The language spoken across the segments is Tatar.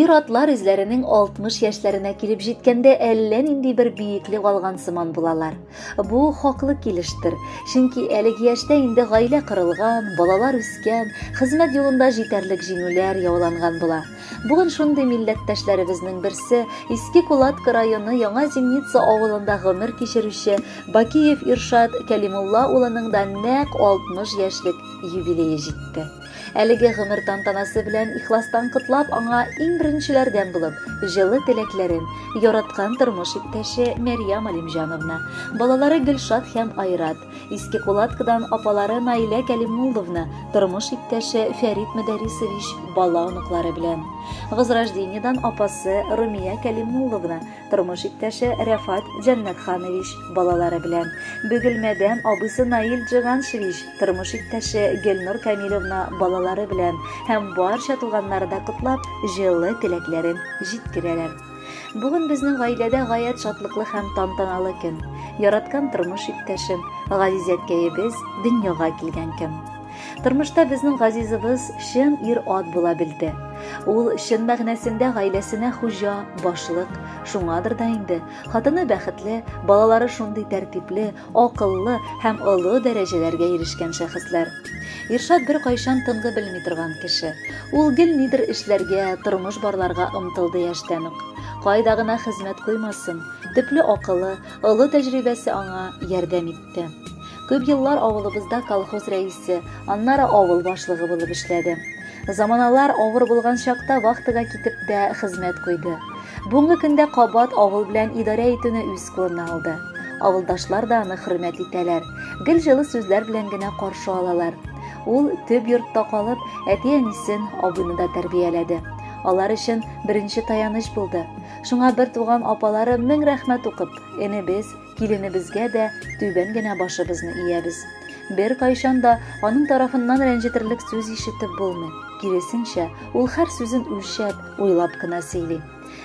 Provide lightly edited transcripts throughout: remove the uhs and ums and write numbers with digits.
Ир-атлар үзләренең 60 яшьләренә килеп җиткәндә әллә нинди бер биеклек алган сыман булалар. Бу хаклы килештер, чөнки әлеге яшьтә инде гаилә корылган, балалар үскән, хезмәт юлында җитәрлек җиңүләр яуланган була. Бүген шундый милләттәшләребезнең берсе Иске Кулатка районы Яңа Зимница авылында гомер кичерүче Бакиев Иршат Кәлимулла улының да нәкъ 60 яшьлек юбилее җитте. Әлеге гомер тантанасы белән ихластан котлап, аңа иң беренчеләрдән булып, җылы теләкләрен яраткан тормыш иптәше Мәрьям Алимҗановна, балалары Гөлшат һәм Айрат, Иске Кулаткадан апалары Наилә Кәлимулловна, тормыш иптәше Фәрит Мөдәрисович бала-оныклары белән, Возрождениедан апасы Румия Кәлимулловна, Тормыш иптәше Рәфат Җәннәтханович балалары белән, Бөгелмәдән абыйсы Наил Джиганшевич, тормыш иптәше Гөлнур Камилевна балалары белән һәм барча туганнары да котлап, җылы теләкләрен җиткерәләр. Бүген безнең гаиләдә гаять шатлыклы һәм тантаналы көн. Яраткан тормыш иптәшем, газиз әткәебез дөньяга килгән көн. Тормышта безнең газизыбыз чын ир-ат була белде. Ул чын мәгънәсендә гаиләсенә хуҗа, башлык. Шуңадыр да инде, хатыны бәхетле, балалары шундый тәртипле, акыллы һәм олы дәрәҗәләргә ирешкән шәхесләр. Иршат беркайчан тынгы белми торган кеше. Ул гел нидер эшләргә, тормыш барларга омтылды яшьтән үк. Кайда гына хезмәт куймасын, төпле акылы, олы тәҗрибәсе аңа ярдәм итте. Күп еллар авылыбызда колхоз рәисе, аннары авыл башлыгы булып эшләде. Заманалар авыр булган чакта вахтага китеп тә хезмәт куйды. Бүгенге көндә кабат авыл белән идарә итүне үз кулына алды. Авылдашлар да аны хөрмәт итәләр. Гел җылы сүзләр белән генә каршы алалар. Ул төп йортта калып, әти-әнисен, абыйны да тәрбияләде. Алар өчен беренче таяныч булды. Шуңа бер туган апалары мең рәхмәт укып, энебез, Киленебезгә дә түбән генә башыбызны иябез. Беркайчан да аның тарафыннан рәнҗетерлек сүз ишетеп булмый. Киресенчә, ул һәр сүзен үлчәп, уйлап кына сөйли.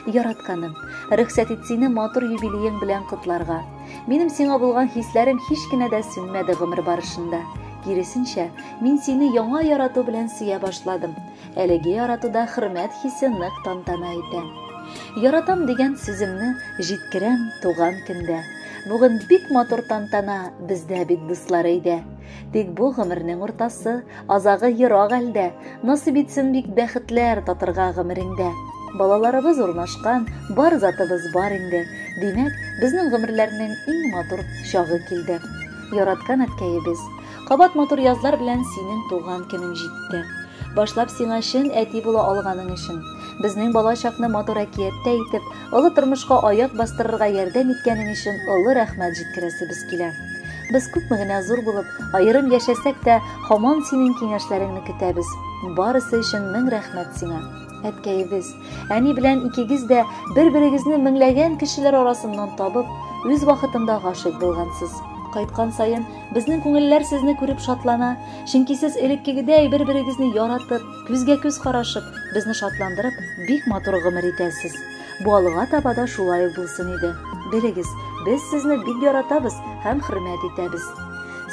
Яратканым, рөхсәт ит сине матур юбилеең белән котларга. Минем сиңа булган хисләрем һич кенә дә сүнмәде гомер барышында. Киресенчә, мин сине яңа ярату белән сөя башладым. Әлеге яратуда хөрмәт хисе нык тантана итә. Яратам дигән сүземне җиткерәм туган көндә. Бүген бик матур тантана бездә бит дуслар өйдә. Тик бу гомернең уртасы, азагы ерак әлдә. Насыйп итсен бик бәхетләр татырга гомереңдә. Балаларыбыз урнашкан, бар затыбыз бар инде. Димәк, безнең гомерләрнең иң матур чагы килде. Яраткан әткәебез, кабат матур язлар белән синең туган көнең җитте. Башлап сиңа чын әти була алганың өчен, безнең бала чакны матур әкияттә итеп, олы тормышка аяк бастырырга ярдәм иткәнең өчен олы рәхмәт җиткерәсебез килә. Без күпме генә зур булып, аерым яшәсәк тә, һаман синең киңәшләреңне көтәбез. Барысы өчен мең рәхмәт сиңа. Әткәебез, әни белән икегез дә бер-берегезне меңләгән кешеләр арасыннан табып, үз вакытында гашыйк булгансыз. Кайткан саен безнең күңелләр сезне күреп шатлана, чөнки сез элеккегедәй бер-берегезне яратып, күзгә-күз карашып, безне шатландырып, бик матур гомер итәсез. Бу алга таба да шулай ук булсын иде. Белегез, без сезне бик яратабыз һәм хөрмәт итәбез.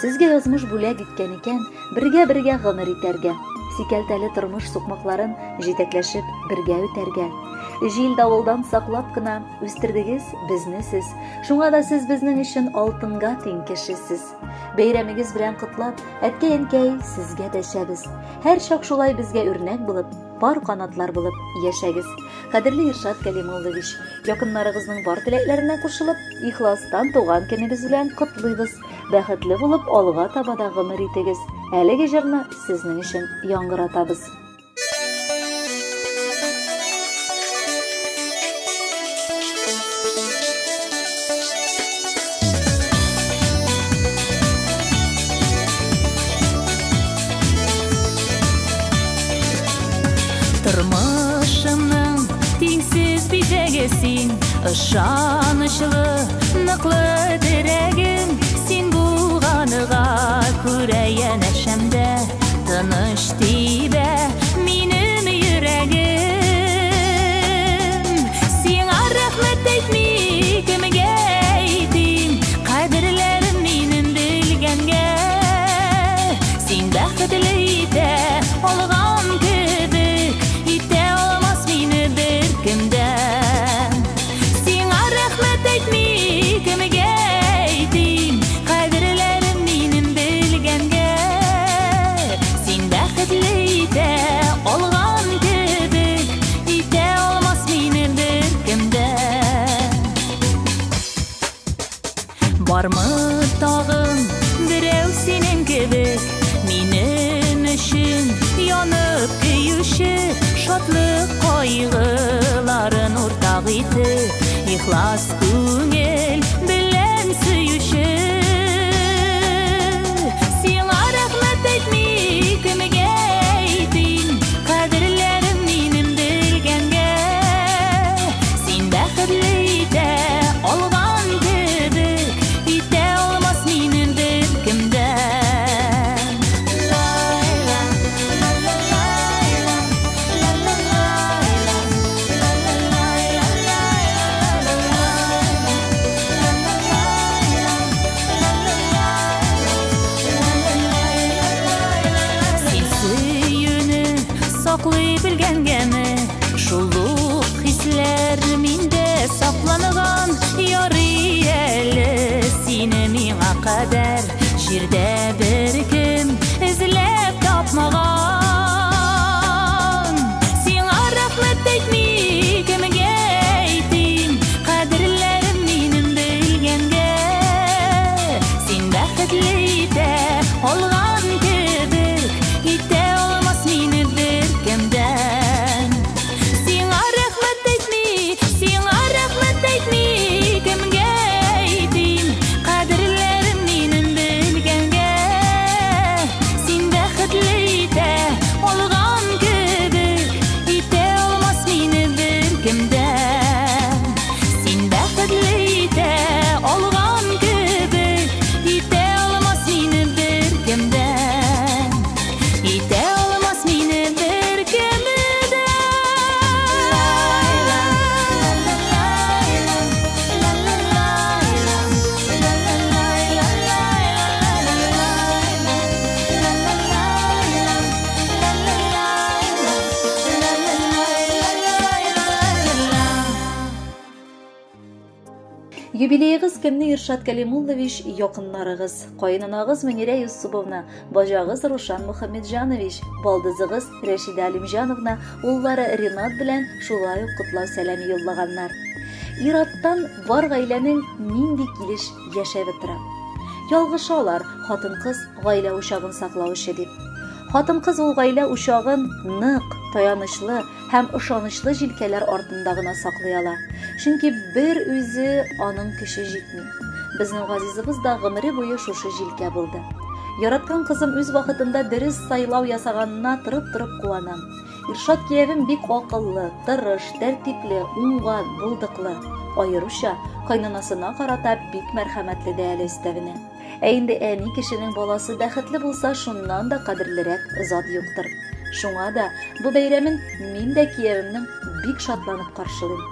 Сезгә язмыш бүләк иткән икән, бергә-бергә гомер итәргә, сикәлтәле тормыш сукмакларын җитәкләшеп бергә үтәргә. Җил-давылдан саклап кына үстердегез безне сез. Шуңа да сез безнең өчен алтынга тиң кешесез. Бәйрәмегез белән котлап, әткәй-әнкәй, сезгә дәшәбез. Һәр чак шулай безгә үрнәк булып, пар канатлар булып яшәгез. Кадерле Иршат Кәлимуллович, якыннарыгызның бар теләкләренә кушылып, ихластан туган көнегез белән котлыйбыз. Бәхетле булып алга таба да гомер итегез. Әлеге җырны сезнең өчен яңгыратабыз. Тормышымның тиңсез бизәге син, ышанычлы, ныклы терәгем, син булганыга күрә янәшәмдә тыныч тибә минем йөрәгем. Сиңа рәхмәт әйтми кемгә әйтим, кадерләрем минем белгәнгә. Син бәхетле итә алган кебек, итә алмас мине бер Бармы тагын берәү синең кебек, минем өчен янып көюче, шатлык кайгыларын уртак итеп, ихлас күңел белән сөюче. Сиңа рәхмәт әйтми кемгә әйтим, кадерләрем минем белгәнгә. Син бәхетле итә алган кебек, итә алмас минем беркемдә. Син сөюне саклый белгәнгәме, шул ук хисләр миндә сакланган. Ярый әле сине миңа кадәр җирдә беркем эзләп тапмаган. Сиңа рәхмәт әйтми кемгә әйтим, кадерләрем минем белгәнгә. Син бәхетле итә алган кебек, итә алмас мине беркемдән. Сиңа рәхмәт әйтми, сиңа рәхмәт әйтми кемгә әйтим, кадерләрем минем белгәнгә. Син бәхетле итә алган кебек, итә алмас мине беркемдән. Син бәхетле итә алган кебек, итә алмас мине беркемдән. Итә алмас мине беркемдән. Юбилеегыз көнне Иршат Кәлимуллович якыннарыгыз, каенанагыз Мөнирә Юсуповна, бажагыз Рушан Мөхәммәтҗанович, балдызыгыз Рәшидә Алимҗановна, уллары Ринат белән шулай ук котлау сәламе юллаганнар. Ираттан бар гаиләнең нинди килеш яшәве тора. Ялгышалар хатын-кыз гаилә учагын саклаучы дип. Хатын-кыз ул гаилә учагын нык, таянычлы һәм ышанычлы җилкәләр артында гына саклый ала. Чөнки бер үзе аның көче җитми. Безнең газизыбыз да гомере буе шушы җилкә булды. Яраткан кызым үз вакытында дөрес сайлау ясаганына торып-торып куанам. Иршат киявем бик акыллы, тырыш, тәртипле, уңган, булдыклы. Аеруча кайнанасына карата бик мәрхәмәтле дә әле өстәвенә. Ә инде әни кешенең баласы бәхетле булса, шуннан да кадерлерәк зат юктыр. Шуңа да бу бәйрәмен мин дә киявемнең бик шатланып каршылыйм.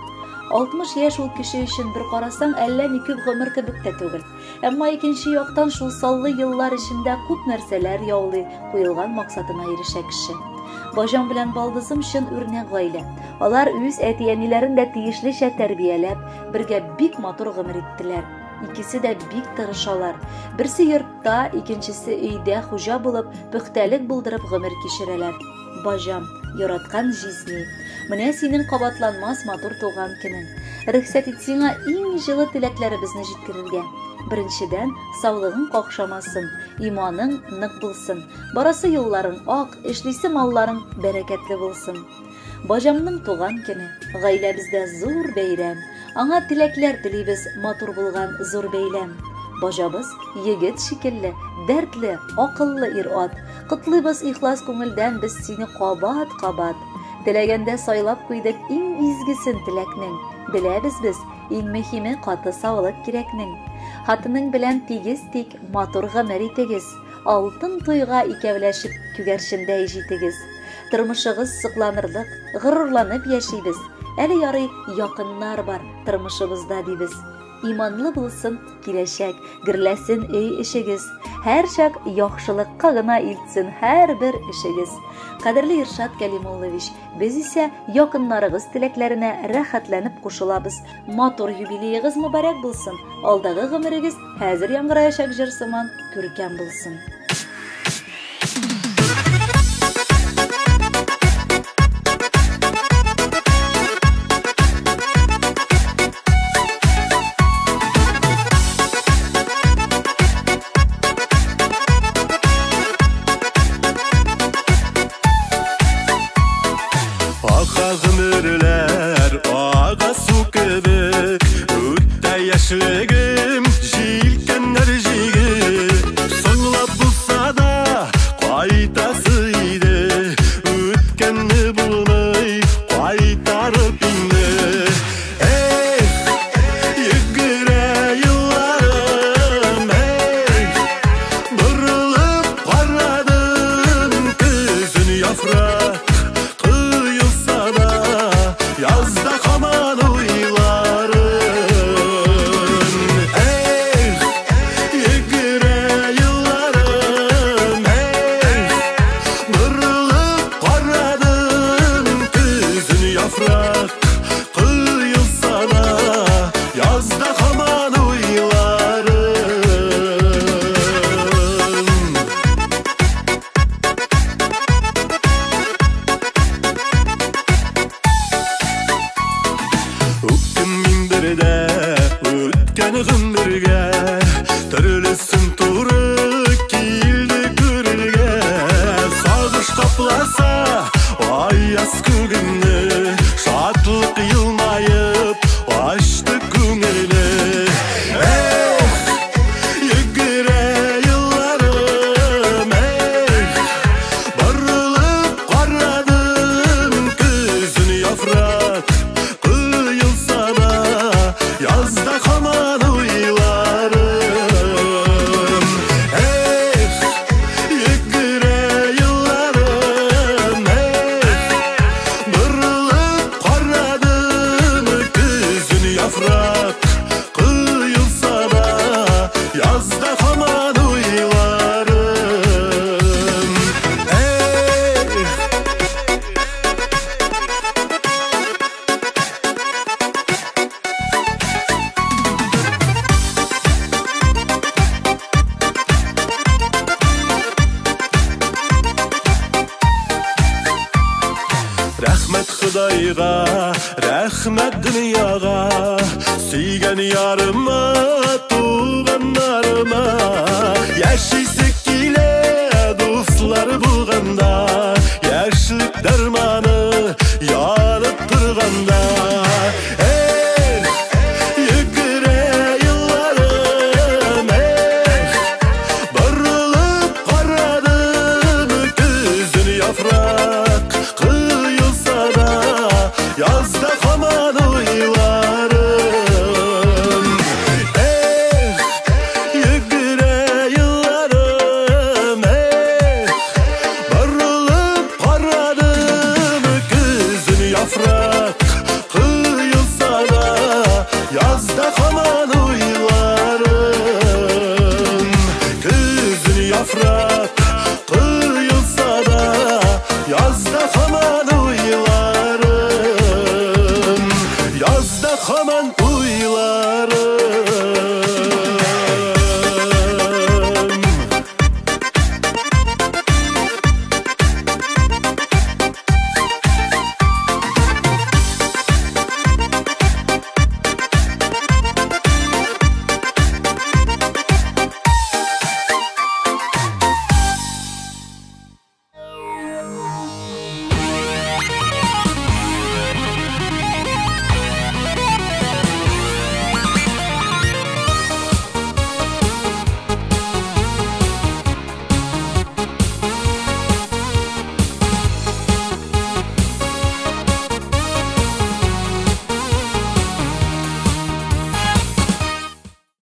60 яшь ул кеше өчен бер карасаң, әллә ни күп гомер кебек тә түгел. Әмма икенче яктан шул саллы еллар эчендә күп нәрсәләр яулый, куелган максатына ирешә кеше. Бажам белән балдызым чын үрнәк гаилә. Алар үз әти-әниләрен дә тиешлечә тәрбияләп, бергә бик матур гомер иттеләр. Икесе дә бик тырышалар. Берсе йортта, икенчесе өйдә хуҗа булып, пөхтәлек булдырып гомер кичерәләр. Бажам, яраткан җизни, менә синең кабатланмас матур туган көнең. Рөхсәт ит сиңа иң җылы теләкләребезне җиткерергә. Беренчедән, саулыгың какшамасын, иманың нык булсын. Барасы юлларың ак, эшлисе малларың бәрәкәтле булсын. Бажамның туган көне, гаиләбездә зур бәйрәм. Аңа теләкләр телибез, матур булган зур бәйләм. Бажабыз егет шикелле, дәртле, акыллы ир-ат. Котлыйбыз ихлас күңелдән без сине кабат-кабат. Теләгәндә сайлап куйдык иң изгесен теләкнең. Беләбез без, иң мөһиме каты саулык кирәкнең. Хатының белән тигез тик матур гомер итегез. Алтын туйга икәүләшеп күгәрчендәй җитегез. Тормышыгыз сокланырлык, горурланып яшибез. Әле ярый якыннар бар тормышыбызда дибез. Иманлы булсын киләчәк, гөрләсен өй эшегез. Һәр чак яхшылыкка гына илтсен һәрбер эшегез. Кадерле Иршат Кәлимуллович, без исә якыннарыгыз теләкләренә рәхәтләнеп кушылабыз. Матур юбилеегыз мөбарәк булсын. Алдагы гомерегез хәзер яңгыраячак җыр сыман күркәм булсын. Ходайга, рәхмәт дөньяга. Сөйгән ярыма.